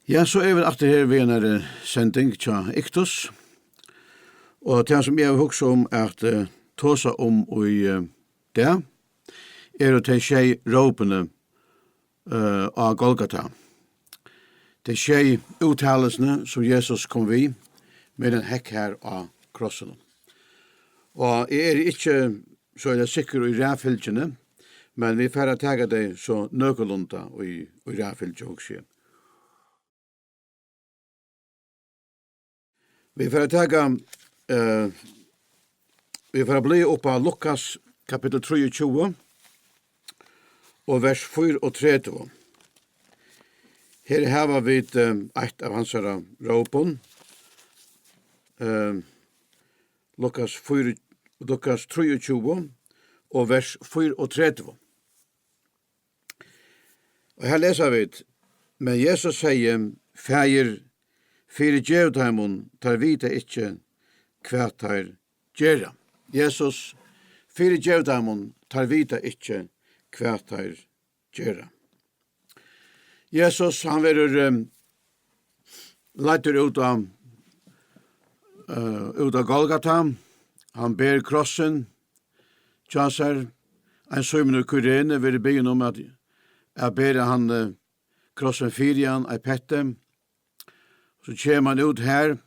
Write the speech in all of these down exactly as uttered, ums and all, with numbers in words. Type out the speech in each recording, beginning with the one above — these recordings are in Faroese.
Ja, so eru vit aftur her við einari sending hjá Iktus. Og tað, sum eg havi hugsað um at, eh, tosa um í, eh, dag, eru tey sjey rópini, eh, á Golgata. Tey sjey úttalisini, sum Jesus kom við, meðan hann hekk har á krossinum. Og eg eri ikki so er tað sikkur í raðfylgjuni, men vit fara at taka tey so nøkulunda í, í raðfylgju, hugsi eg. Vit fara at taka, eh, vit fara at bliva upp á Lukas kapittul trýogtjúgu og vers fýraogtretivu. Her hava vit, eh, eitt av hansara rópum. Eh, Lukas fýra, Lukas trýogtjúgu og vers fýraogtretivu. Og her lesa vit: "Men Jesus segði: Faðir, fyrigev teimum, teir vita ikki, hvat teir gera." Jesus, fyrigev teimum, teir vita ikki, hvat teir gera. Jesus, hann verður, eh, leiddur út á, eh, út á Golgata. Hann ber krossin hjá sær. Ein Símun úr Kyrene verður biðin um at, at bera hann, eh, krossin fyri hann, eitt petti. So kemur hann út har,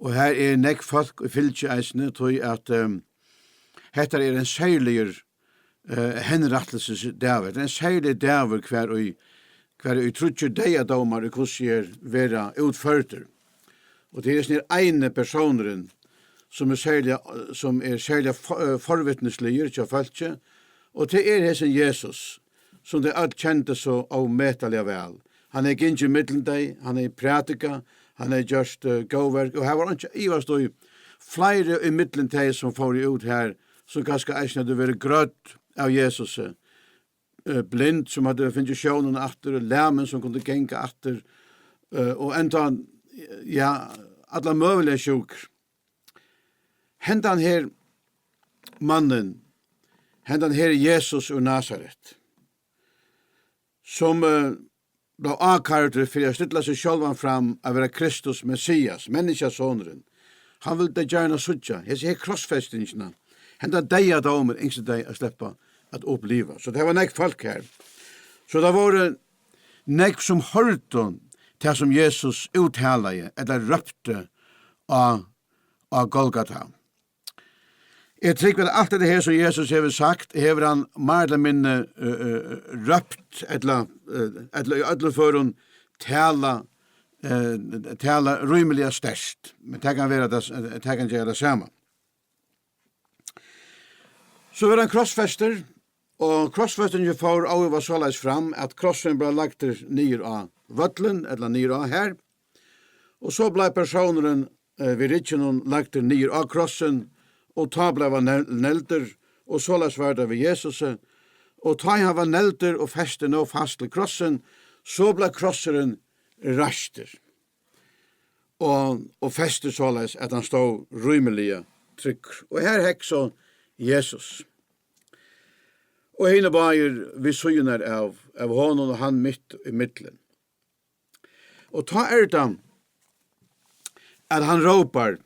og har er nógv fólk í fylgi eisini, tí at, ehm, hetta er ein serligur, eh, henrættelsesdagur. Hetta er ein serligur dagur, hvar í, hvar í tríggir deyðadómar í hvussu er verða útførdir. Og tað er hesin her eini persónurin, sum er serliga, sum er serliga fo-, eh, forvitnisligur hjá fólki, og tað er hesin Jesus, sum tey øll kendu so ómetaliga væl. Hann hevði gingið millum tey, hann hevði prædikað, hann hevði gjørt, eh, góðverk, og har var einki at ivast í. Fleiri í millum tey, sum fóru út har, sum kanska eisini høvdu verið grødd av Jesusi, eh, blind, sum høvdu fingið sjónina aftur, og lamin, sum kundu ganga aftur, eh, og enntá, ja, allar møguligar sjúkur. Hendan her mannin, hendan her Jesus úr Nasaret, sum, eh, bleiv ákærdur fyri at stilla seg sjálvan fram at vera Kristus, Messias, Menniskjasonurin. Hann vildi gjarna síggja hesa her krossfestingina, henda deyðadómin ynsktu tey at sleppa at uppliva. So tað var nógv fólk har. So tað vóru nógv, sum hoyrdu tað, sum Jesus úttalaði ella rópti á, á Golgata. Eg trúgvi, at alt hetta her, sum Jesus hevur sagt, hevur hann meir ella minni, eh, eh, rópt, ella, eh, ella í øllum førum tala, eh, tala rímiliga sterkt. Men tað kann vera tað, tað kann gera tað sama. So verður hann krossfestur, og krossfestingin fór óivað soleiðis fram, at krossurin bleiv lagdur niður á vøllin, ella niður á har, og so bleiv persónurin, eh, við rygginum lagdur niður á krossin, og tá bleiv hann nel-, negldur, og soleiðis var tað við Jesusi, og tá ið hann var negldur og festur nóg fast til krossin, so bleiv krossurin reistur og, og festur soleiðis, at hann stóð rímiliga tryggur. Og har hekk so Jesus. Og hinir báðir við síðurnar av, av honum, og hann mitt í millum. Og tá er tað, at hann rópar,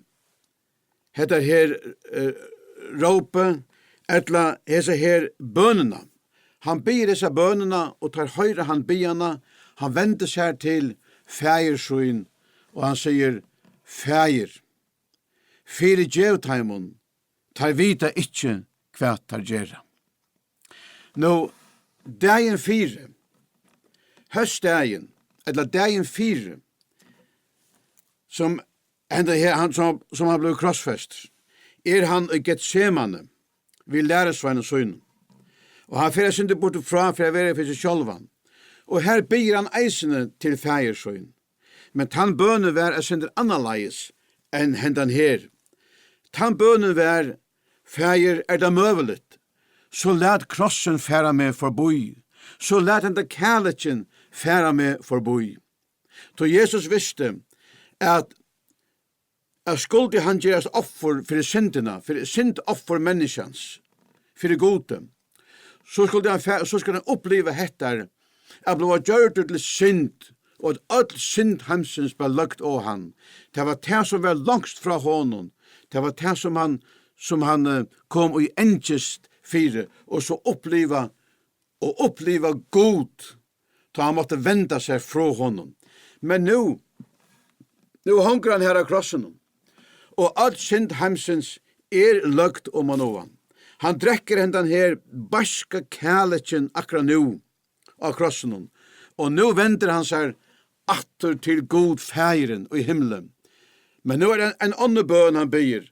hetta her, eh, rópið, ella hesa her bønina. Hann biður hesa bønina, og teir hoyra hann biðja hana. Hann vendir sær til faðir sín, og hann sigur: "Faðir, fyrigev teimum, teir vita ikki, hvat teir gera." Nú, dagin fyri, hósdagin, ella dagin fyri, sum henda her, hann, sum, sum hann bleiv krossfestur, er hann í Getsemane við lærisveinum sínum. Og hann fer eitt sindur burtur frá, fyri at vera fyri seg sjálvan. Og har biður hann eisini til faðir sín. Men tann bønin var eitt sindur annarleiðis enn hendan her. Tann bønin var: "Faðir, er tað møguligt, so lat krossin fara meg forbí, so lat henda kalikin fara meg forbí." Tá Jesus visti, at, at skuldi hann gerast offur fyri syndina, fyri syndoffur menniskjans, fyri Gudi, so skuldi hann fe-, so skuldi hann uppliva hetta, at bliva gjørdur til synd og at øll synd heimsins var løgd á hann. Tað var tað, sum var longst frá honum. Tað var tað, sum hann, sum hann, eh, kom í angist fyri, og so uppliva, og uppliva Gud, tá hann mátti venda sær frá honum. Men nú, nú hongur hann her á krossinum, og øll synd heimsins er løgd oman á hann. Hann drekkur hendan her beiska kalikin akkurát nú á krossinum, og nú vendir hann sær aftur til Gud Faðirin í himli. Men nú er ein, ein onnur bøn, hann biður.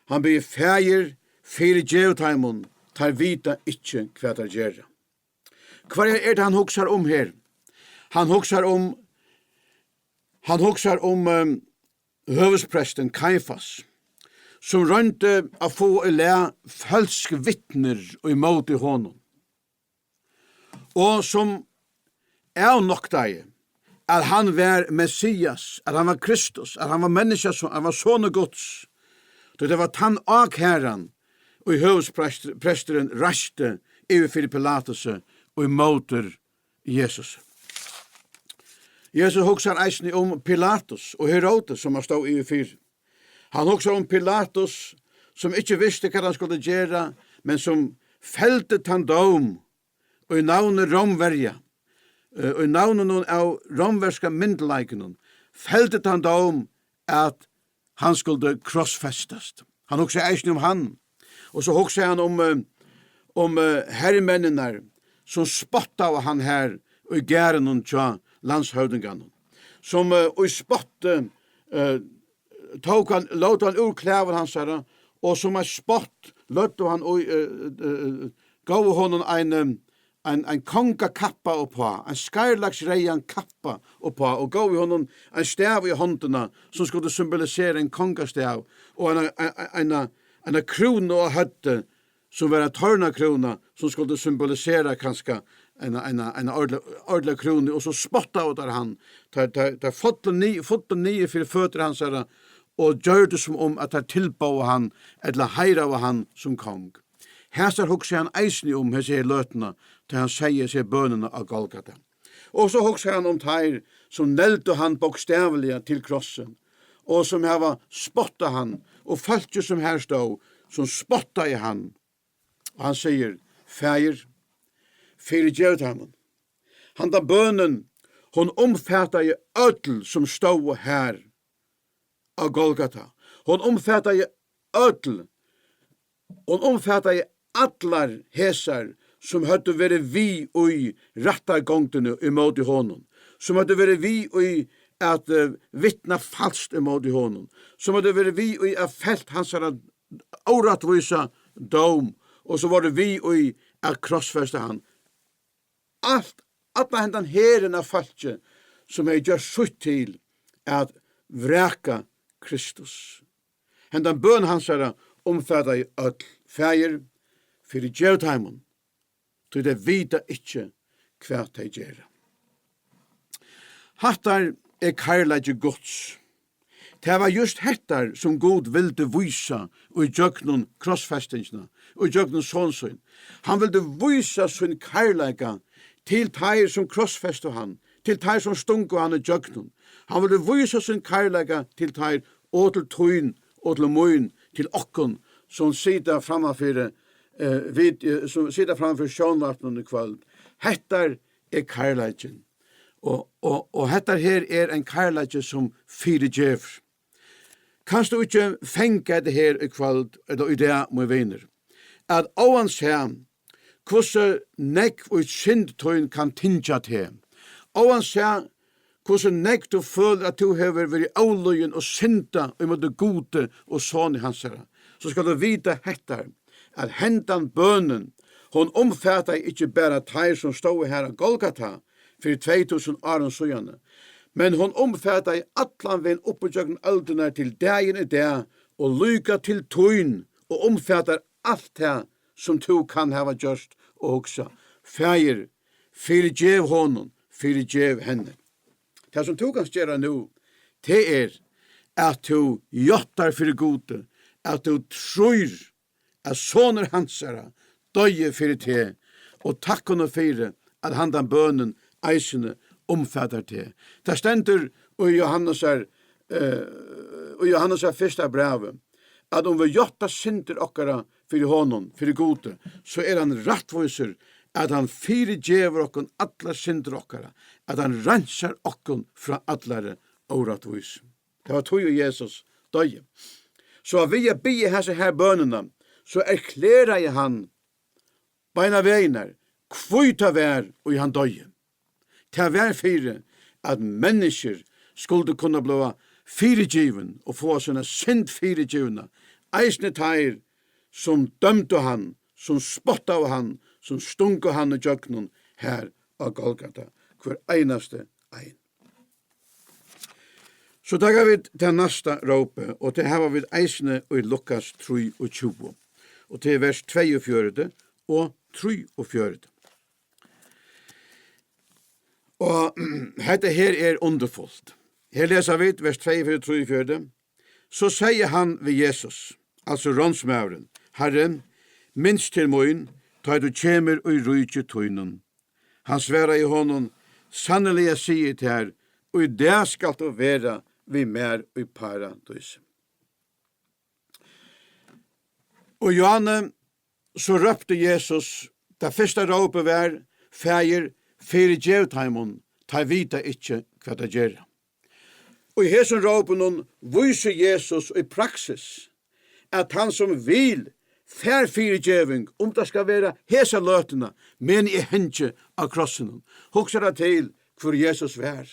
Hann biður: Faðir, fyrigev teimum, teir vita ikki, hvat teir gera. Hvør er, er tað, hann hugsar um her? Hann hugsar um, hann hugsar um, ehm, høvuðsprestin Kaifas, sum royndi at fáa í lag følsk vitnir ímóti honum, og sum avnoktaði, at hann var Messias, at hann var Kristus, at hann var menniskja, at hann var sonur Guds. Tí tað var tann ákæran, ið høvuðsprestur-, presturin reisti yvir fyri Pilatusi og ímóti Jesus. Jesus hugsar eisini um Pilatus og Herodes, sum hann stóð yvir fyri. Hann hugsar um Pilatus, sum ikki visti, hvat hann skuldi gera, men sum feldi tann dóm í navni Rómverja, eh, í navninum av rómverska myndugleikanum, feldi tann dóm, at hann skuldi krossfestast. Hann hugsaði eisini um hann. Og so hugsaði hann um, eh, um, eh, hermenninar, sum spottaðu hann her í garðinum hjá landshøvdinganum, sum, eh, í spotti, eh, tók hann, lótu hann úr klæðum hansara, og sum eitt spott løgdu hann í, eh, eh, eh, góvu honum ein, eh, ein, ein kongakappa uppá, ein skarlagsreyðan kappa uppá, og góvu honum ein stav í hondina, sum skuldi symbolisera ein kongastav, og eina, ein, ein, eina, eina krúnu á høvdið, sum var ein tornakrúna, sum skuldi symbolisera kanska eina, eina, eina ordiliga, ordiliga krúnu, og so spottaðu teir hann. Teir, teir, teir fullu ni-, fullu niður fyri føtur hansara og gjørdu sum um, at teir tilbóðu hann, ella heiðraðu hann sum kong. Hesar hugsaði hann eisini um hesa her løtuna, tá hann segði hesa her bønina á Golgata. Og so hugsar hann um teir, sum negldu hann bókstavliga til krossin, og sum hava spottað hann, og fólkið, sum har stóð, sum spottaði hann. Og hann sigur: Faðir, fyrigev teimum. Handa bønin, hon umfataði øll, sum stóðu har á Golgata. Hon umfataði øll. Hon umfataði allar hesar, sum høvdu verið við í rættargongdini ímóti honum, sum høvdu verið við í at, eh, vitna falskt ímóti honum, sum høvdu verið við í at felt hansara órættvísa dóm, og sum vóru við í at krossfesta hann. Alt, allan hendan herin av fólki, sum hevði gjørt sítt til at vraka Kristus. Hendan bøn hansara umfataði øll: Faðir, fyrigev teimum, tí tey vita ikki, hvat tey gera. Hattar er kærleiki Guds. Tað var júst hettar, sum Gud vildi vísa í gjøgnum krossfestingina, í gjøgnum son sín. Hann vildi vísa sín kærleika til teir, sum krossfestu hann, til teir, sum stungu hann í gjøgnum. Hann vildi vísa sín kærleika til teir, og til tín, og til mín, til okkum, sum sita frammanfyri, eh, vit, eh, sum sita frammanfyri sjónvarpinum í kvøld. Hettar er kærleikin. Og, og, og hetta her er ein kærleiki, sum fyrigevur. Kanst tú ikki fanga hetta her í kvøld, ella í dag, mín vinur, at óansæð hvussu nógv í synd tín kann tyngja teg, óansæð hvussu nógv tú følir, at tú hevur verið ólýðin og syndað ímóti Gudi og Soni hansara, so skalt tú vita hetta, at hendan bønin, hon umfataði ikki bara teir, sum stóðu har á Golgata fyri tvey túsund árum síðani, men hon umfataði allan vegin upp ígjøgnum øldirnar til dagin í dag, og líka til tín, og umfatar alt tað, sum tú kann hava gjørt og hugsað. Faðir, fyrigev honum, fyrigev henni. Tað, sum tú kanst gera nú, tað er, at tú játtar fyri Gudi, at tú trýr, at sonur hansara doyði fyri teg, og takk honum fyri, at handan bønin eisini umfatar teg. Tað stendur í Jóhannesar, eh, í Jóhannesar fyrsta brævi, at um vit játta syndir okkara fyri honum, fyri Gudi, so er hann rættvísur, at hann fyrigevur okkum allar syndir okkara, at hann reinsar okkum frá allari órættvísu. Tað var tí, ið Jesus doyði. So at við at biðja hasa her bønina, so erkleraði hann beinan vegin, hví tað var, ið hann doyði. Tað var fyri, at menniskjur skuldu kunna blíva fyrigivin og fáa sína synd fyrigivna, eisini teir, sum dømdu hann, sum spottaðu hann, sum stungu hann ígjøgnum har á Golgata, hvør einasti ein. So taka vit tað næsta rópið, og tað hava vit eisini í Lukas trýogtjúgu, og tað er vers tveyogfjøruti og trýogfjøruti. Og hetta her er undurfult. Her lesa vit vers tveyogfjøruti, trýogfjøruti. So segði hann við Jesus, altso ránsmaðurin: Harri, minst til mín, tá ið tú kemur í ríki tínum. Hann svaraði honum: Sanniliga sigi eg tær, í dag skalt tú vera við mær í paradísi. Og Johanne, so rópti Jesus, tað fyrsta rópið var: Faðir, fyrigev teimum, teir vita ikki, hvat teir gera. Og í hesum rópinum vísir Jesus í praksis, at hann sum vil, fær fyrigeving, um tað skal vera hesa løtuna, meðan eg hangi á krossinum. Hugsa tær til, hvør Jesus var.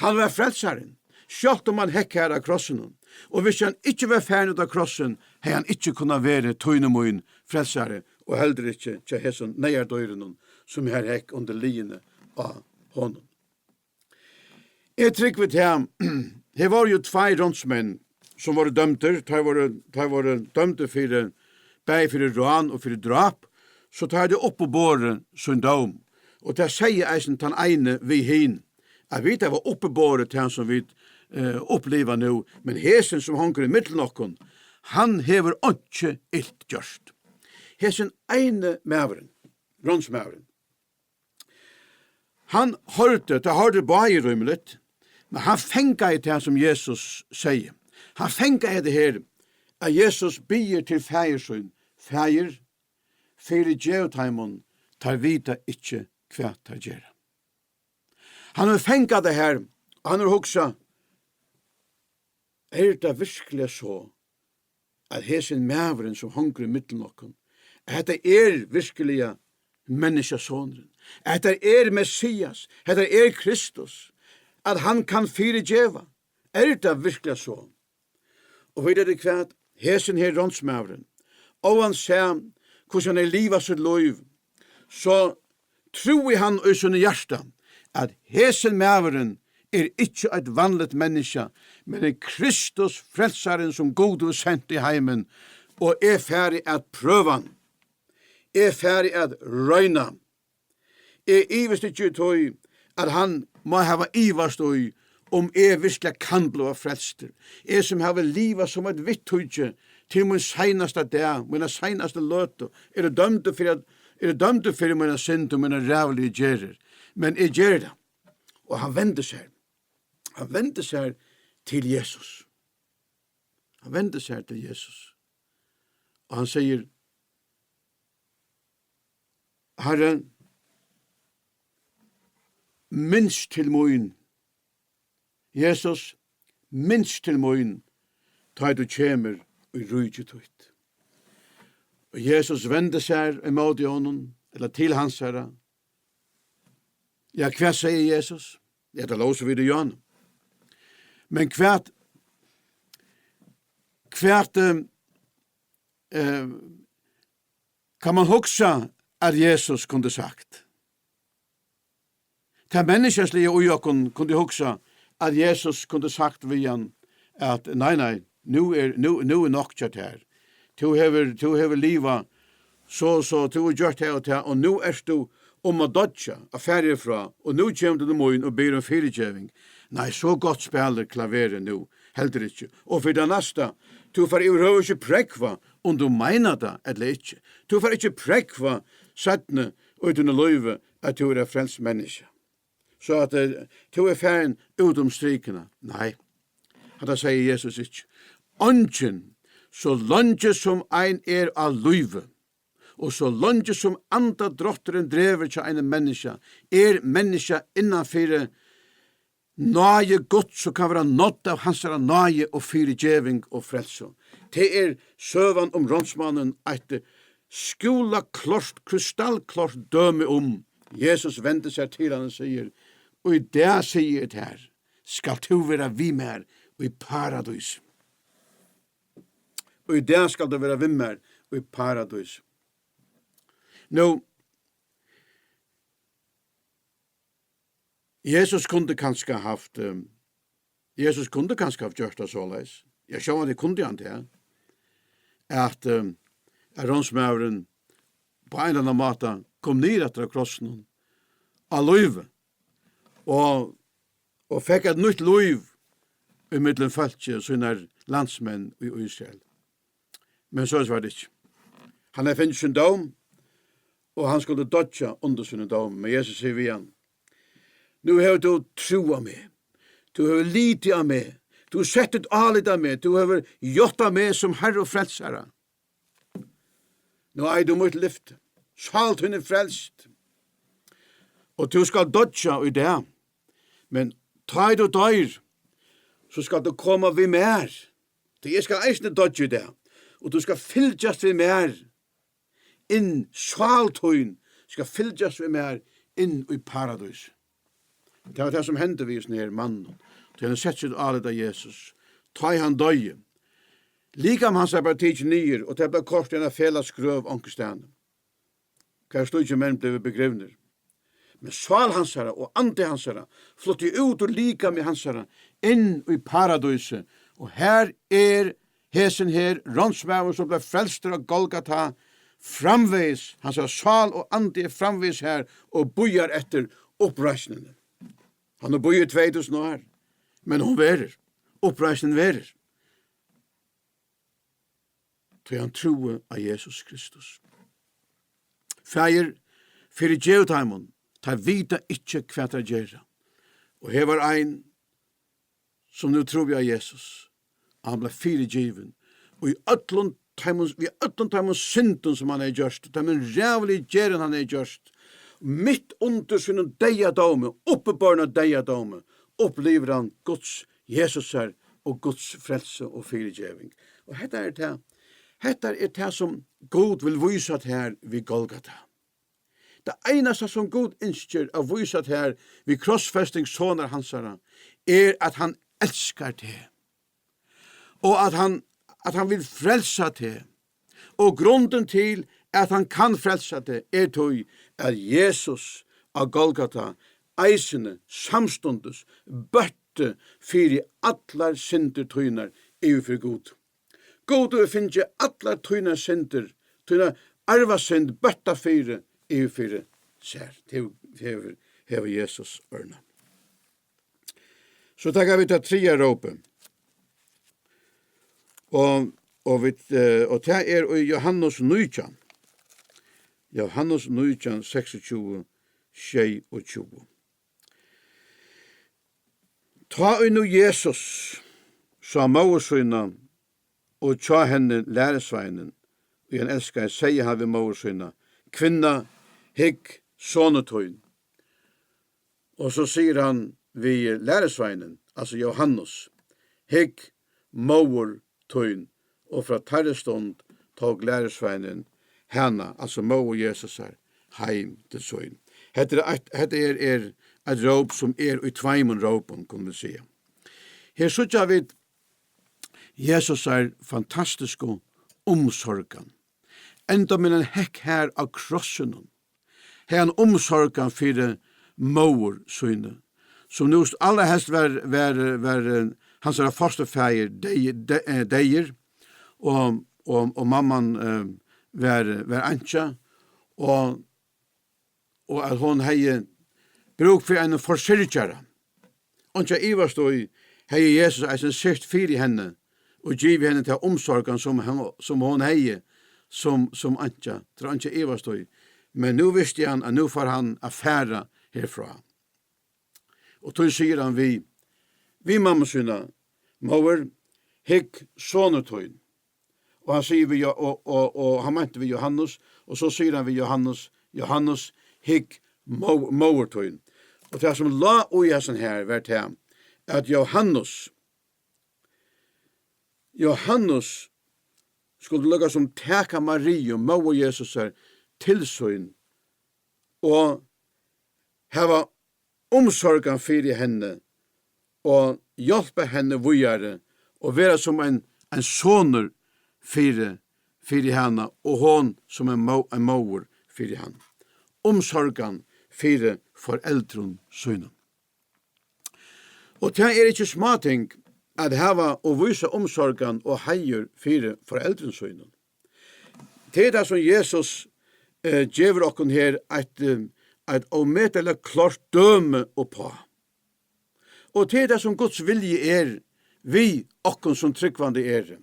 Hann var frelsarin, sjálvt um hann hekk har á krossinum. Og hvis hann ikki var farin út á krossin, hevði hann ikki kunnað verið tín og mín frelsari, og heldur ikki hjá hesum neyðardýrinum, sum har hekk undir liðini á honum. Eg trúgvi tað. Her vóru jú tveir ránsmenn, sum vóru dømdir. Teir vóru, teir vóru dømdir fyri, bæði fyri rán og fyri dráp. So teir høvdu uppiborið sín dóm. Og tað segði eisini tann eini við hin, at vit hava uppiborið tað, sum vit, eh, uppliva nú. Men hesin, sum hongur ímillum okkum, hann hevur einki ilt gjørt. Hesin eini maðurin, ránsmaðurin, hann hoyrdi, tað hoyrdu báðir rímiligt, men hann fangaði tað, sum Jesus segði. Hann fangaði hetta her, at Jesus biður til Faðir sín: Faðir, fyrigev teimum, teir vita ikki, hvat teir gera. Hann hevur fangað tað her, og hann hevur hugsað: Er tað virkuliga so, at hesin maðurin, sum hongur ímillum okkum, at hetta er virkuliga Menniskjasonurin, at hetta er Messias, hetta er Kristus, at hann kann fyrigeva? Er tað virkuliga so? Og veit tit hvat? Hesin her ránsmaðurin, óansæð hvussu hann hevur livað sítt lív, so trúði hann í sínum hjarta, at hesin maðurin er ikki eitt vanligt menniskja, men er Kristus, frelsarin, sum Gud hevur sent í heimin, og eg fari at prøva hann. Eg fari at royna hann. Eg ivist ikki í tí, at hann má hava ivast í, um eg virkuliga kann bliva frelstur. Eg, sum havi livað sum eitt vittuhýggi til mín seinasta dag, mína seinastu løtu, eri dømdur fyri at, eri dømdur fyri mína synd og mínar ræðuligu gerðir. Men eg geri tað. Og hann vendir sær. Hann vendir sær til Jesus. Hann vendir sær til Jesus. Og hann sigur: Harri, minst til mín. Jesus, minst til mín, tá ið tú kemur í ríki títt. Og Jesus vendi sær ímóti honum, ella til hansara. Ja, hvat sigur Jesus? Ja, tað lósu vit í Johan. Men hvat, hvat, eh, eh, kann man hugsa, at Jesus kundi sagt? Tað menniskjaliga í okkum kundi hugsa, at Jesus kundi sagt við hann, at: Nei, nei, nú er, nú, nú er nokk hjá tær. Tú hevur, tú hevur livað so og so, tú hevur gjørt tað og tað, og nú ert tú um at doyggja, at fara herfrá, og nú kemur tú til mín og biður um fyrigeving. Nei, so gott spælir klaverið nú heldur ikki. Og fyri tað næsta, tú fært yvirhøvur ikki prógva, um tú meinar tað ella ikki. Tú fært ikki prógva seinni í tínum lívi, at tú ert eitt frelst menniskja. So at, eh, tú er farin út um strikuna. Nei, hatta segði Jesus ikki. Eingin, so leingi sum ein er á lívi, og so leingi sum andadrátturin dregur hjá einum menniskja, er menniskja innanfyri náði Guds, sum kann vera nádd av hansara náði og fyrigeving og frelsu. Tað er søgan um ránsmannin eitt skúlaklárt, krystallklárt dømi um. Jesus vendir sær til hann og sigur: "Og í dag sigi eg tær, skalt tú vera við mær í paradís." Og í dag skalt tú vera við mær í paradís. Nú, Jesus kundi kanska havt, eh, Jesus kundi kanska havt gjørt tað soleiðis. Ja, sjálvandi kundi hann tað. At, eh, at ránsmaðurin á ein ella annan máta kom niður aftur av krossinum á lívi og, og fekk eitt nýtt lív ímillum fólkið, sínar landsmenn í Ísrael. Men soleiðis var tað ikki. Hann hevði fingið sín dóm, og hann skuldi doyggja undir sínum dómi. Men Jesus sigur við hann: "Nú hevur tú trúð á meg. Tú hevur litið á meg. Tú hevur sett títt álit á meg. Tú hevur játtað meg sum Harra og Frelsara. Nú eigur tú mítt lyfti. Sál tín er frelst. Og tú skalt doyggja í dag. Men tá ið tú doyr, so skalt tú koma við mær. Tí eg skal eisini doyggja í dag. Og tú skalt fylgjast við mær inn, sál tín skal fylgjast við mær inn í paradís." Tað var tað, sum hendi við hesum her manninum. Tí hann setti sítt álit á Jesus. Tá ið hann doyði, likam hansara bleiv tikið niður, og tað bleiv koyrt í eina felagsgrøv onkustaðni, har slíkir menn blivu begrivnir. Men sál hansara og andi hansara flutti út úr likami hansara inn í paradísið, og har er hesin her ránsmaður, sum bleiv frelstur á Golgata, framvegis, hansara sál og andi er framvegis har og bíðar eftir uppreisnini. Hann hevur bíðað í tvey túsund ár, men hon verður, uppreisnin verður. Tí hann trúði á Jesus Kristus. Faðir, fyrigev teimum, teir vita ikki, hvat teir gera. Og her var ein, sum nú trúði á Jesus, og hann bleiv fyrigivin. Og í øllum teimum, við øllum teimum syndum, sum hann hevði gjørt, teimum ræðuligu gerðum, hann hevði gjørt, mitt undir sínum deyðadómi, uppiborna deyðadómi, upplivir hann Guds Jesusar og Guds frelsu og fyrigeving. Og hetta er tað, hetta er tað, sum Gud vil vísa tær við Golgata. Tað einasta, sum Gud ynskir at vísa tær við krossfesting sonar hansara, er, at hann elskar teg, og at hann, at hann vil frelsa teg. Og grundin til, at hann kann frelsa teg, er tí, at Jesus á Golgata eisini samstundis bøtti fyri allar syndir tínar yvir fyri Gud. Gud hevur fingið allar tínar syndir, tína arvasynd bøtta fyri, yvir fyri sær. Tað hevur, hevur, hevur Jesus orðnað. So taka vit tað triðja rópið. Og, og vit, eh, og tað er í Jóhannes nítjan. Jóhannes nítjan, seksogtjúgu, sjeyogtjúgu. Tá ið nú Jesus sá móður sína og hjá henni lærisveinin, ið hann elskaði, segði hann við móður sína: "Kvinna, hygg, sonur tín." Og so sigur hann við lærisveinin, altso Jóhannes: "Hygg, móður tín." Og frá teirri stund tók lærisveinin hana, altso móður Jesusar, heim til sín. Hetta er eitt, hetta er, er eitt róp, sum er í tveimum rópum, kunnu vit siga. Her síggja vit Jesusar fantastisku umsorgan. Enda meðan hann hekk har á krossinum, hevði hann umsorgan fyri móður síni, sum nú st-, allarhelst var, var, var, eh, hansara fosturfaðir dey-, de-, eh, deyður, og, og, og mamman, eh, var, var einkja, og, og at hon hevði brúk fyri einum forsyrgjara. Einki at ivast í, hevði Jesus eisini syrgt fyri henni og givið henni ta umsorgan, sum hon, sum hon hevði sum, sum einkja. Tað er einki at ivast í. Men nú visti hann, at nú fór hann at fara herfrá. Og tí sigur hann við, við mammu sína: Móður, hygg, sonur tín. Og hann sigur við Jo-, og, og, og hann meinti við Jóhannes, og so sigur hann við Jóhannes: Jóhannes, hygg, mó-, móður tín. Og tað, sum lá í hasum her, var tað, at Jóhannes, Jóhannes skuldi líka sum taka Mariu, móður Jesusar, til sín og hava umsorgan fyri henni og hjálpa henni víðari og vera sum ein, ein sonur fyri, fyri hana og hon sum ein mó-, ein móður fyri hann. Umsorgan fyri foreldrum sínum. Og tað er ikki smáting at hava og vísa umsorgan og heiður fyri foreldrum sínum. Tað er tað, sum Jesus, eh, gevur okkum her eitt, eh, eitt ómetaliga klárt dømi uppá. Og tað er tað, sum Guds vilji er við okkum, sum trúgvandi eru,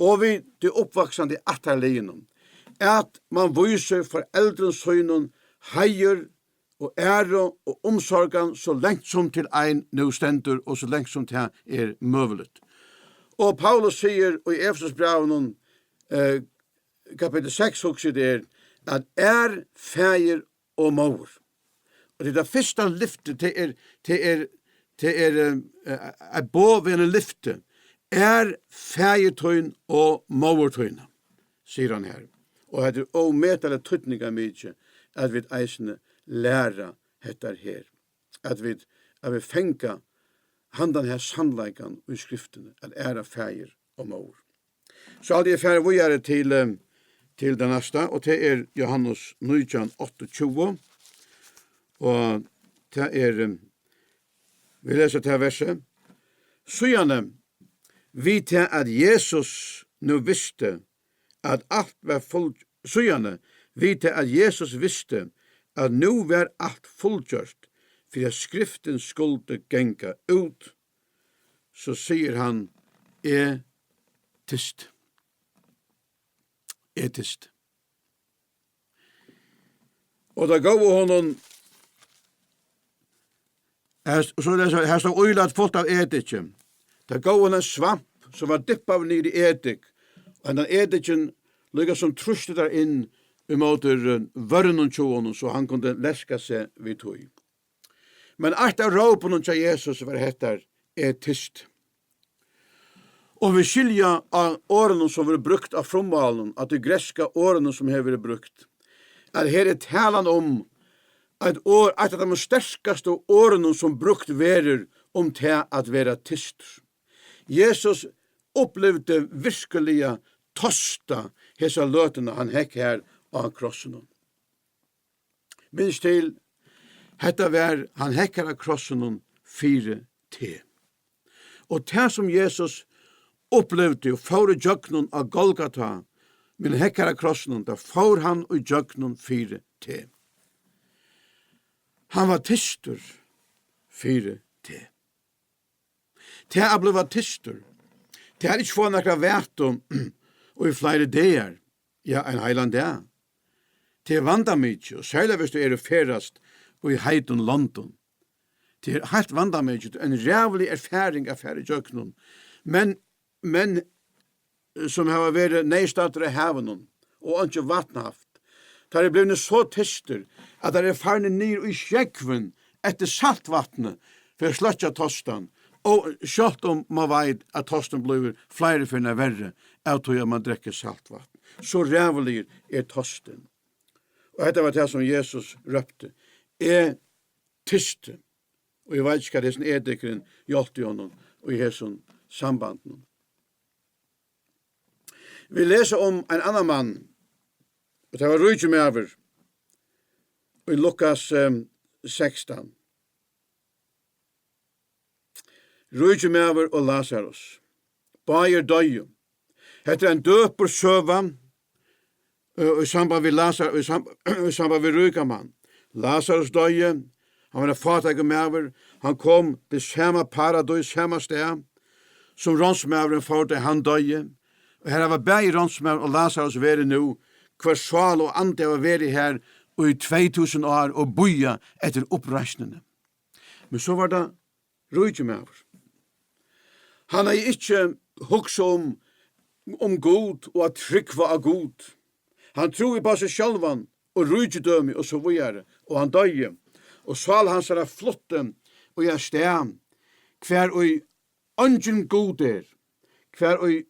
og við tí uppvaksandi ættarliðinum, at man vísir foreldrum sínum heiður og æru og umsorgan, so langt sum til ein nú stendur, og so langt sum tað er møguligt. Og Paulus sigur í Efesusbrævinum, eh, kapittul seks, hugsi eg, er, at: Ær faðir og móður. Og tað er tað fyrsta lyfti, tað er, tað er, tað er, eh, eh, eitt boð við einum lyfti: Ær faðir tín og móður tín, sigur hann her. Og hetta er ómetaliga týdningarmikið, at vit eisini læra hetta her. At vit, at vit fanga handan her sannleikan í Skriftini, at æra faðir og móður. So haldi eg fari víðari til, eh, til tað næsta, og tað er Jóhannes nítjan áttaogtjúgu, og tað er, eh, vit lesa tað versið: Síðani, við tað at Jesus nú visti, at alt var full-, síðani, við tað at Jesus visti, at nú var alt fullgjørt, fyri at skriftin skuldi ganga út, so sigur hann: Eg tysti. Eg tysti. Og tað góvu honum, her, so er tað, her stóð ílat fult av ediki. Tað góvu honum ein svamp, sum var dyppaður niður í edik. Og hendan edikin líka sum trýsti tær inn ímóti, eh, vørrunum hjá honum, so hann kundi leska seg við tí. Men eitt av rópunum hjá Jesus var hetta: Eg tysti. Og vit skilja á orðunum, sum verður brúkt á frummálinum, á tí grikska orðinum, sum hevur verið brúkt, at her er talan um eitt orð, eitt av teimum sterkastu orðunum, sum brúkt verður um tað at vera tystur. Jesus upplivdi virkiliga tosta hesa løtuna, hann hekk har á krossinum. Minst til, hetta var, hann hekk har á krossinum fyri teg. Og tað, sum Jesus upplivdi og fór í gjøgnum á Golgata, men hekk har á krossinum, tað fór hann í gjøgnum fyri teg. Hann var tystur fyri teg. Tað at bliva tystur, tað er ikki fáa nakra vætu í fleiri dagar, ja, ein heilan dag. Tað er vandamikið, og serliga viss tú ert og ferðast í heitum londum. Tað er heilt vandamikið, ein ræðulig erfaring at fara ígjøgnum. Men, men, sum hava verið neyðstaddir á havinum og einki vatn havt, teir eru blivnir so tystir, at teir eru farnir niður í sjógvin eftir saltvatni fyri at sløkkja tostan, og sjálvt um man veit, at tostin blívur fleiri ferðir verri av tí, at man drekkur saltvatn. So ræðuligur er tostin. Og hetta var tað, sum Jesus rópti: Eg tysti. Og eg veit ikki, hvat hesin edikurin hjálpti honum í hesum sambandinum. Vit lesa um ein annan mann, og tað var ríkir maður, í Lukas, eh, sekstan. Ríkir maður og Lasarus. Báðir doyðu. Hetta er ein døpur søga, eh, í samband við Lasar-, í sam-, í samband við ríka mann. Lasarus doyði, hann var ein fátækur maður, hann kom til sama paradís, sama stað, sum ránsmaðurin fór, tá hann doyði. Og har hava bæði ránsmaður og Lasarus verið nú, hvør sál og andi hava verið har í tvey túsund ár og bíða eftir uppreisnini. Men so var tað ríki maður. Hann hevði ikki hugsað um, um Gud og at trúgva á Gud. Hann trúði upp á seg sjálvan og ríkidømi og so víðari, og hann doyði. Og sál hansara flutti í eitt stað, hvar ið eingin Gud er, hvar ið,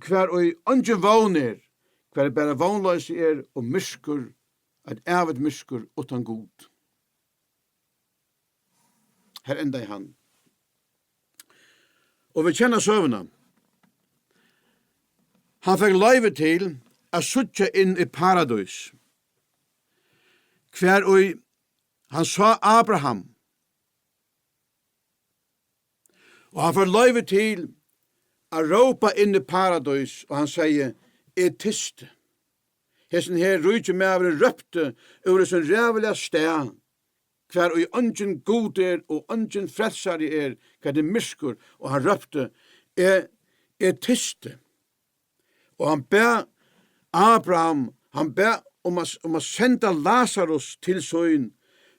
hvar ið eingin vón er, hvar ið bara vónloysi er og myrkur, eitt ævigt myrkur uttan Gud. Har endaði hann. Og vit kenna søguna. Hann fekk loyvi til at síggja inn í paradís, hvar ið hann sá Abraham. Og hann fekk loyvi til at rópa inn í paradís, og hann segði: "Eg tysti." Hesin her ríki maðurin rópti úr hesum ræðuliga stað, hvar ið eingin Gud er og eingin frelsari er, hvar tað er myrkur, og hann rópti: "Eg, eg tysti." Og hann bað Abraham, hann bað um at, um at senda Lasarus til sín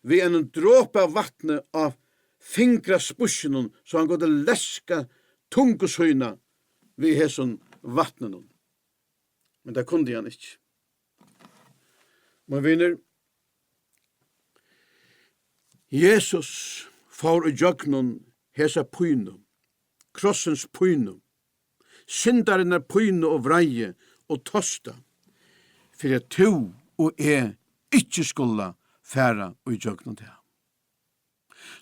við einum dropa av vatni á fingraspíssinum, so hann kundi leska tungu sína við hesum vatninum. Men tað kundi hann ikki. Mín vinur, Jesus fór í gjøgnum hesa pínu, krossins pínu, syndarinnar pínu og vreiði og tosta, fyri at tú og eg ikki skula fara í gjøgnum tað.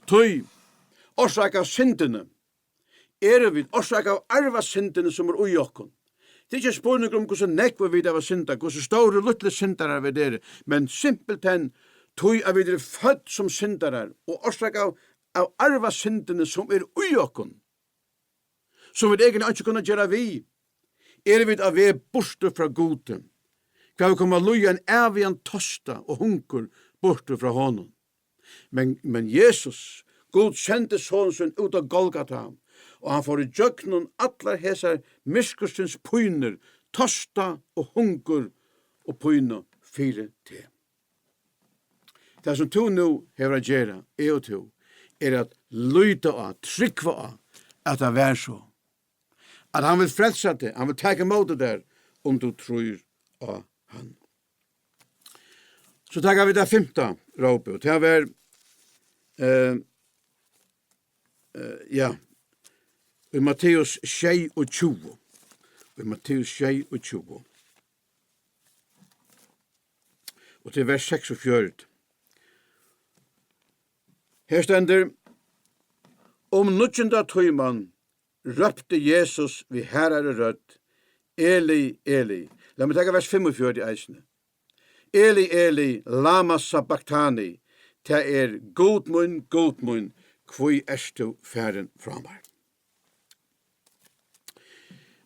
Tí, orsakað av syndini, eru vit, orsakað av arvasyndini sum er í okkum. Tað er ikki spurningur um, hvussu nógv vit hava syndað, hvussu stórir, lítlir syndarar vit eru, men simpelthen tí, at vit eru fødd sum syndarar, og orsakað av, av arvasyndini sum er í okkum, sum vit eigentliga ikki kunnu gera við, eru vit á veg burtur frá Gudi, hvar vit koma at líða ein ævigan tosta og hungur burtur frá honum. Men, men Jesus, Gud sendi son sín út á Golgata, og hann fór í gjøgnum allar hesar myrkursins pínur, tosta og hungur og pínu fyri teg. Tað, sum tú nú hevur at gera, eg og tú, er at líta á, trúgva á, at tað var so. At hann vil frelsa teg, hann vil taka ímóti tær, um tú trýr á hann. So taka vit tað fimta rópið, og tað var, eh, eh, ja, í Matteus sjeyogtjúgu. Í Matteus sjeyogtjúgu. Og til vers seksogfjøruti. Her stendur: "Um níggjunda tíman rópti Jesus við harðari rødd: Eli, Eli." Lat meg taka vers fimmogfjøruti eisini. "Eli, Eli, lama sabachthani?" Tað er: "Gud mín, Gud mín, hví ert tú farin frá mær?"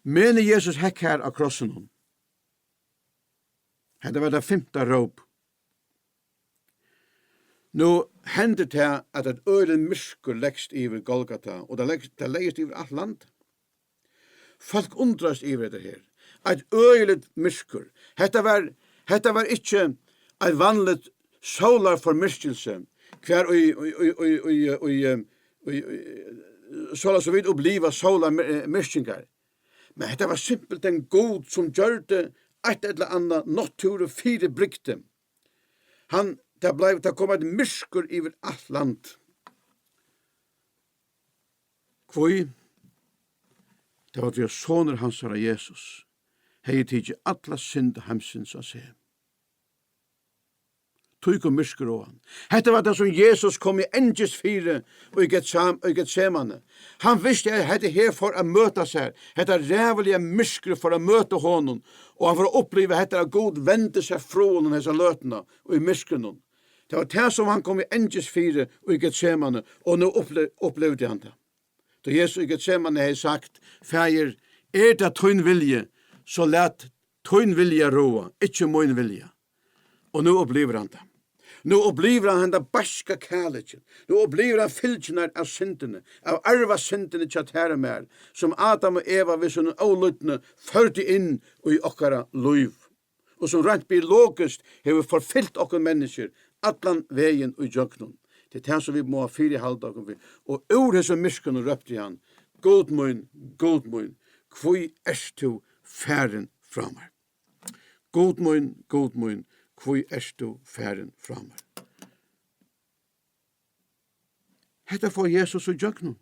Meðan Jesus hekk har á krossinum, hetta var tað fimta róp. Nú hendir tað, at eitt øgiligt myrkur legst yvir Golgata, og tað legst, tað legst yvir alt land. Fólk undrast yvir hetta her. Eitt øgiligt myrkur. Hetta var, hetta var ikki eitt vanligt sólarformyrkilsi, hvar í, í, soleiðis sum vit uppliva sólarmyrkingar. Men hetta var simpelthen Gud, sum gjørdi eitt ella annað náttúrufyribrigdi. Hann, tað bleiv, tað kom eitt myrkur yvir alt land. Hví? Tað var tí, at sonur hansara, Jesus, hevði tikið alla synd heimsins á seg. Tí kom myrkur á hann. Hetta var tað, sum Jesus kom í angist fyri í Getsam-, í Getsemane. Hann visti, at hetta her fór at møta sær. Hetta ræðuliga myrkur fór at møta honum, og hann fór at uppliva hetta, at Gud vendi sær frá honum hesa løtuna í myrkrinum. Tað var tað, sum hann kom í angist fyri í Getsemane, og nú upple-, upplivdi hann tað. Tá Jesus í Getsemane hevði sagt: "Faðir, er tað tín vilji, so lat tín vilja ráða, ikki mín vilja." Og nú upplivir hann tað. Nú upplivir hann henda beiska kærleikin. Nú upplivir hann fylgjurnar av syndini, av arvasyndini hjá tær og mær, sum Adam og Eva við sínum ólýdni førdu inn í okkara lív, og sum reint biologiskt hevur forfylgt okkum menniskjur allan vegin í gjøgnum. Tað er tað, sum vit mugu fyrihalda okkum við. Og úr hesum myrkrinum rópti hann: "Gud mín, Gud mín, hví ert tú farin frá mær? Gud mín, Gud mín, hví ert tú farin frá mær?" Hetta fór Jesus í gjøgnum.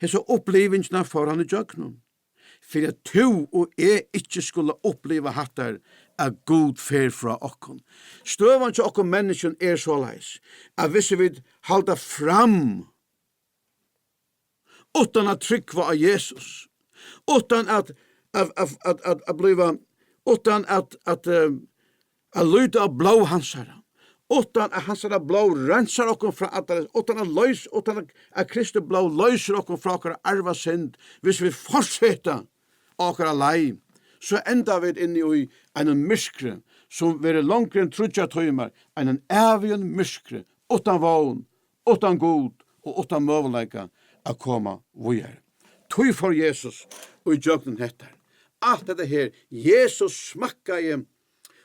Hesa upplivingina fór hann í gjøgnum. Fyri at tú og eg ikki skulu uppliva hattar, at Gud fer frá okkum. Støðan hjá okkum menniskjum er soleiðis, at hvis vit halda fram uttan at trúgva á Jesus, uttan at, at, at, at, at, at bliva, uttan at, at, eh, at líta á blóð hansara, uttan at hansara blóð reinsar okkum frá allari, uttan at loys-, uttan at, at Kristi blóð loysir okkum frá okkara arvasynd, hvis vit fortseta á okkara leið, so enda vit inni í einum myrkri, sum verður longri enn tríggjar tímar, einum ævigum myrkri, uttan vón, uttan Gud og uttan møguleika at koma víðari. Tí fór Jesus í gjøgnum hetta. Alt hetta her, Jesus smakkaði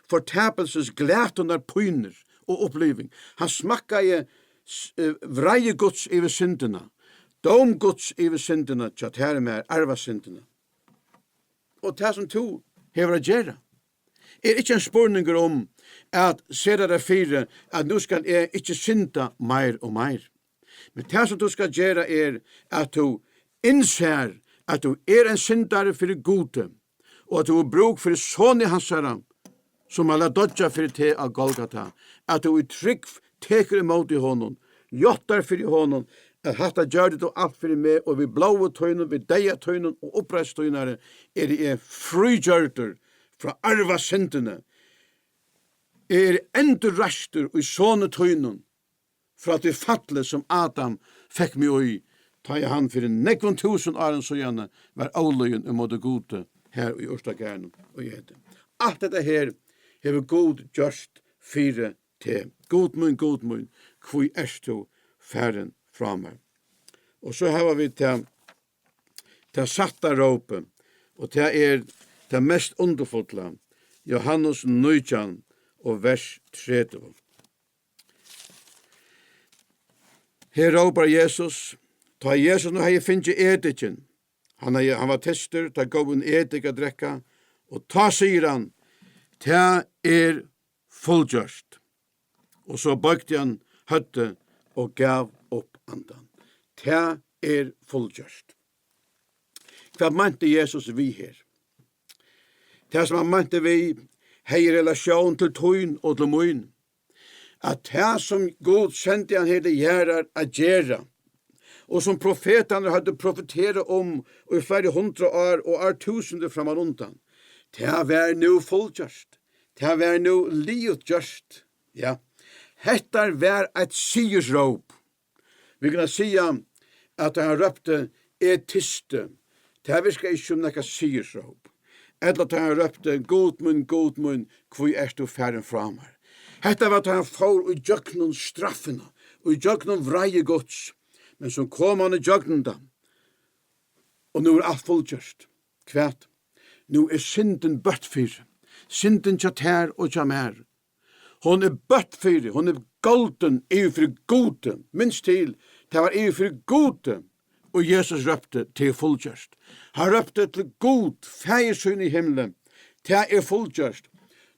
fortapilsis glætunar pínur og uppliving. Hann smakkaði s-, eh, vreiði Guds yvir syndina, dóm Guds yvir syndina, hjá tær og mær, arvasyndina. Og tað sum tú hevur at gera, er ikki ein spurningur um at seta tær fyri, at nú skal eg ikki synda meir og meir. Men tað sum tú skal gera er, at tú innsær, at tú er ein syndari fyri Gudi, og at tú hevur brúk fyri soni hansara, sum hann læt doyggja fyri teg á Golgata, at tú í trúgv tekur ímóti honum, játtar fyri honum, at hatta gjørdi tú alt fyri meg, og við blóði tínum, við deyða tínum og uppreisn tínari, eri eg frígjørdur frá arvasyndini. Eg eri endurreistur í soni tínum, frá tí falli, sum Adam fekk meg í, tá ið hann fyri nógvum túsund árum síðani var ólýðin ímóti Gudi her í urtagarðinum í Eden. Alt hetta her hevur Gud gjørt fyri teg. Gud mín, Gud mín, hví ert tú farin frá mær? Og so hava vit tað, tað sætta rópið, og tað er tað mest undurfulla. Jóhannes nítjan og vers tretivu. Her rópar Jesus, tá Jesus nú hevði fingið edikin, hann hevði, hann var tystur, tá góvu honum edik at drekka, og tá sigur hann: "Tað er fullgjørt." Og so boygdi hann høvdið og gav upp andan. Tað er fullgjørt. Hvat meinti Jesus við her? Tað, sum hann meinti við, hevði relatión til tín og til mín. At tað, sum Gud sendi hann her til jarðar at gera, og sum profetarnir høvdu profeterað um í fleiri hundrað ár og ártúsundir frammanundan, tað var nú fullgjørt. Tað var nú liðugt gjørt. Ja. Hetta var eitt sigursróp. Vit kunnu siga, at tá hann rópti: "Eg tysti", tað virkaði ikki sum nakað sigursróp. Ella tá hann rópti: "Gud mín, Gud mín, hví ert tú farin frá mær?" Hetta var, tá hann fór í gjøgnum straffina, í gjøgnum vreiði Guds, men so kom hann í gjøgnum tað. Og nú er alt fullgjørt. Hvat? Nú er syndin bøtt fyri. Syndin hjá tær og hjá mær. Hon er bøtt fyri, hon er goldin yvir fyri Gudi. Minst til, tað var yvir fyri Gudi, og Jesus rópti: "Tað er fullgjørt." Hann rópti til Gud, Faðir sín í himli: "Tað er fullgjørt.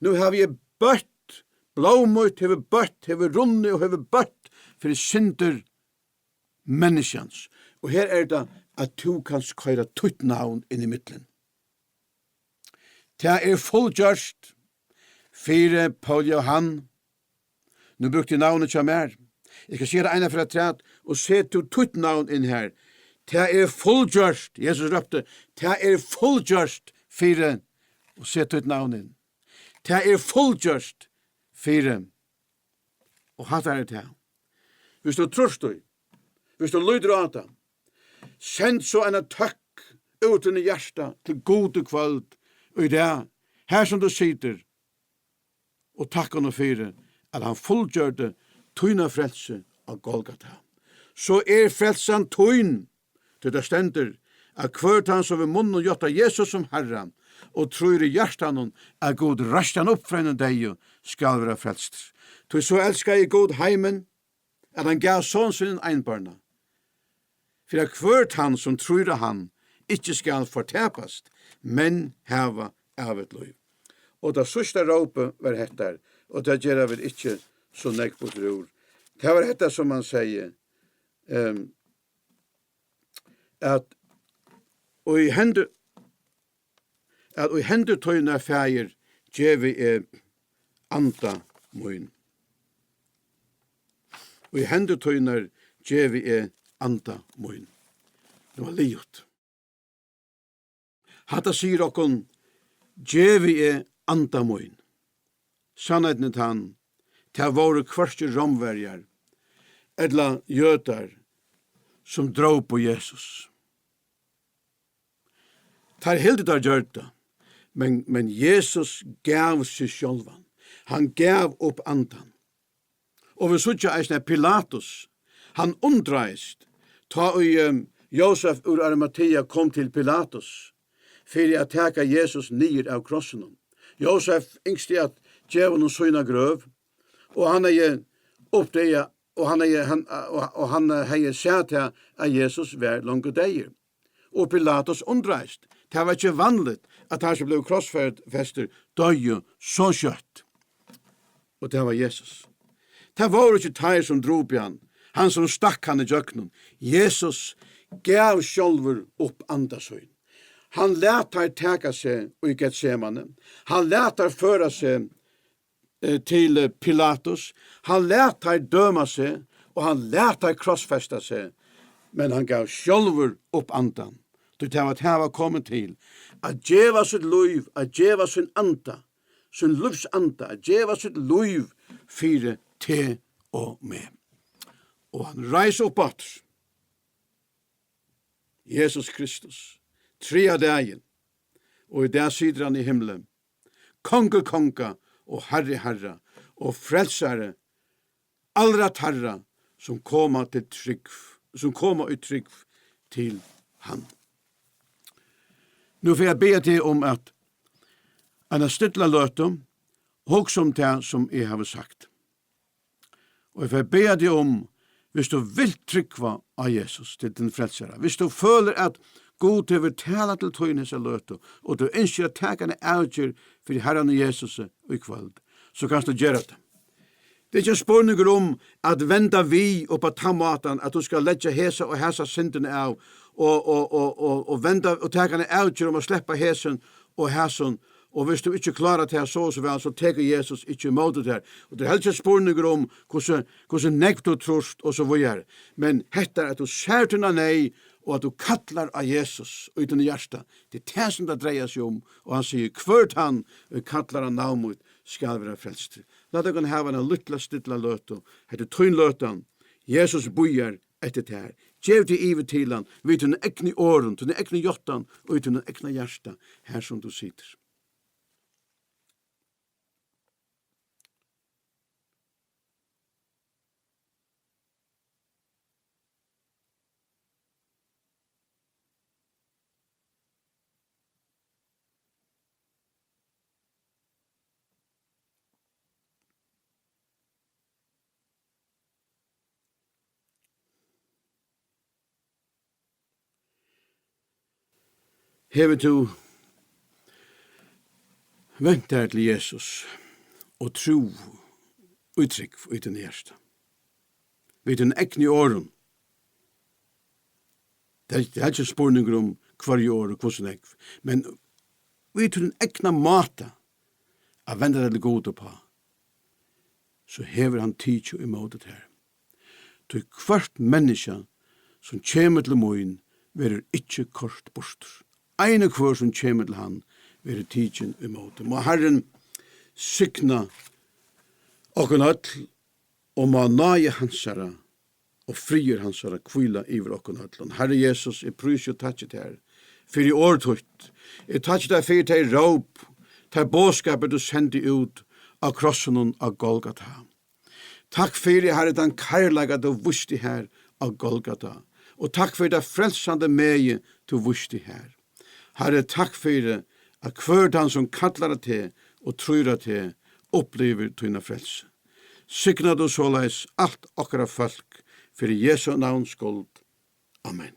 Nú havi eg bøtt, blóð mítt hevur bøtt, hevur runnið og hevur bøtt fyri syndir menniskjans." Og her er tað, at tú kanst koyra títt navn inn í millum. Tað er fullgjørt fyri Poul Jóhan. Nú brúkti eg navnið hjá mær. Eg skal siga tað eina ferð afturat, og set tú títt navn inn her. Tað er fullgjørt. Jesus rópti: "Tað er fullgjørt fyri," og set títt navn inn. "Tað er fullgjørt fyri." Og hatta er tað. Hvis tú trýrt í, hvis tú lítur á tað, send so eina tøkk út í hjarta til Gud í kvøld, í dag, her sum tú situr, og takk honum fyri, at hann fullgjørdi tína frelsu á Golgata. So er frelsan tín, tí tað stendur, at hvør tann, sum við munninum játtar Jesus sum Harra, og trýr í hjartanum, at Gud reisti hann upp frá hinum deyðu, skal vera frelstur. Tí so elskaði Gud heimin, at hann gav son sín einbarna, fyri at hvør tann, sum trýr á hann, ikki skal fortapast, men hava ævigt lív. Og tað síðsta rópið var hetta, og tað gera vit ikki so nógv burtur úr. Tað var hetta, sum hann segði, ehm, at í hendur, at í hendur tínar, Faðir, gevi eg anda mín. Í hendur tínar gevi eg anda mín. Tað var liðugt. Hatta sigur okkum, gevi eg anda mín. Sannheitin er tann, tað vóru hvørki Rómverjar ella jødar, sum drópu Jesus. Teir hildu, teir gjørdu tað, men, men Jesus gav seg sjálvan. Hann gav upp andan. Og vit síggja eisini, at Pilatus, hann undraðist, tá ið, eh, Jósef úr Arimatea kom til Pilatus fyri at taka Jesus niður av krossinum. Jósef ynskti at geva honum sína grøv, og hann hevði uppdagað, og hann hevði, hann, og, og hann hevði sæð tað, at Jesus var longu deyður. Og Pilatus undraðist. Tað var ikki vanligt, at hann, sum bleiv krossfestur, doyði so skjótt. Og tað var Jesus. Tað vóru ikki teir, sum drópu hann, hann, sum stakk hann ígjøgnum. Jesus gav sjálvur upp anda sín. Hann læt teir taka seg í Getsemane. Hann læt teir føra seg, eh, til, eh, Pilatus. Hann læt teir døma seg, og hann læt teir krossfesta seg. Men hann gav sjálvur upp andan. Tí tað var, tað var komið til at geva sítt lív, at geva sín anda, sín lívsanda, at geva sítt lív fyri teg og meg. Og hann reis upp aftur. Jesus Kristus, triðja dagin, og í dag situr hann í himli, Kongur konga og Harri harra og frelsari allra teirra, sum koma til trúgv, sum koma í trúgv til hann. Nú fari eg at biðja teg um at eina stilla løtu hugsa um tað, sum eg havi sagt. Og eg fari at biðja teg um, viss tú vilt trúgva á Jesus til tín frelsara, viss tú følir, at Gud hevur talað til tín hesa løtu, og tú ynskir at taka eina avgerð fyri Harranum Jesusi í kvøld, so kanst tú gera tað. Tað er ikki ein spurningur um at venda við upp á tann mátan, at tú skal leggja hesa og hasa syndina av, og, og, og, og, og venda og taka eina avgerð um at sleppa hesum og hasum, og viss tú ikki klárar tað so og so væl, so tekur Jesus ikki ímóti tær. Og tað er heldur ikki ein spurningur um, hvussu, hvussu nógv tú trýrt og so víðari. Men hetta er, at tú sær tína neyð, og at tú kallar á Jesus í tínum hjarta. Tað er tað, sum tað dreiar seg um. Og hann sigur, hvør tann, ið kallar á navn mítt, skal vera frelstur. Lat okkum hava eina lítla, stilla løtu. Hetta er tín løtan. Jesus bíðar eftir tær. Gev teg yvir til hann, við tínum egnu orðum, tínum egnu játtan og í tínum egna hjarta, har sum tú situr. Hevur tú vent tær til Jesus og trúð í trúgv í tínum hjarta? Við tínum egnu orðum. Tað er, tað er ikki spurningur um hvørji orð og hvussu nógv, men við tín egna máta at venda tær til Gud uppá, so hevur hann tikið ímóti tær. Tí hvørt menniskja, sum kemur til mín, verður ikki koyrt burtur. Ein og hvør, sum kemur til hann, verður tikin ímóti. Má Harrin signa okkum øll, og má náði hansara og friður hansara hvíla yvir okkum øllum. Harri Jesus, eg prísi og takki tær fyri orð títt. Eg takki tær fyri tey róp, tær boðskapir, tú sendi út á krossinum á Golgata. Takk fyri, Harri, tann kærleika, tú vísti har á Golgata. Og takk fyri tað frelsandi megi, tú vísti har. Harri, takk fyri, at hvør tann, sum kallar á teg og trýr á teg, upplivir tína frelsu. Signa tú soleiðis alt okkara fólk fyri Jesu navns skuld. Amen.